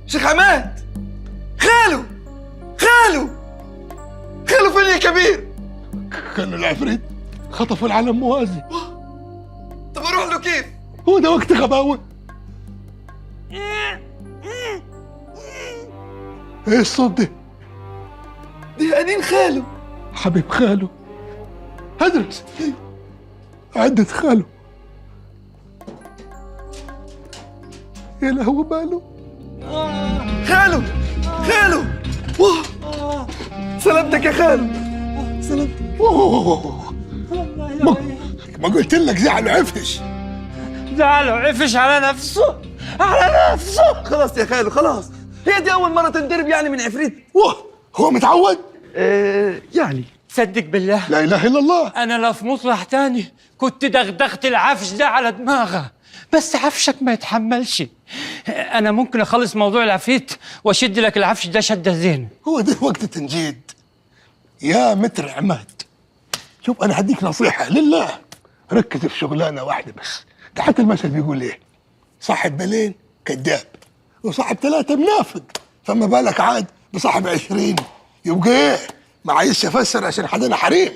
شيخ عماد، خاله خاله خاله فين يا كبير؟ كانوا العفريت خطفوا العالم موازي. طب اروح له كيف؟ هو ده وقت غباوة؟ ايه الصوت ده؟ دي انين خاله. حبيب خاله هدرس عدة خاله. يا لهو باله. خاله خاله، واه سلامتك يا خاله، سلامتك. أوه. ما قلت لك زعل وعفش. زعل وعفش على نفسه، على نفسه. خلاص يا خاله خلاص، هي دي اول مرة تنضرب يعني من عفريت؟ واه هو متعود؟ يعني تصدق بالله لا اله الا الله. انا لو في مطرح تاني كنت دغدغت العفش ده على دماغه، بس عفشك ما يتحملش. انا ممكن اخلص موضوع العفريت واشد لك العفش ده شده زين. هو ده وقت التنجيد يا متر عماد. شوف انا هديك نصيحة لله، ركز في شغلانة واحدة بس. ده حتى المثل بيقول ايه؟ صاحب بالين كذاب وصاحب ثلاثة منافق، فما بالك عاد بصاحب 20 يبقى ايه؟ ما عايزش افسر عشان حدنا حريم.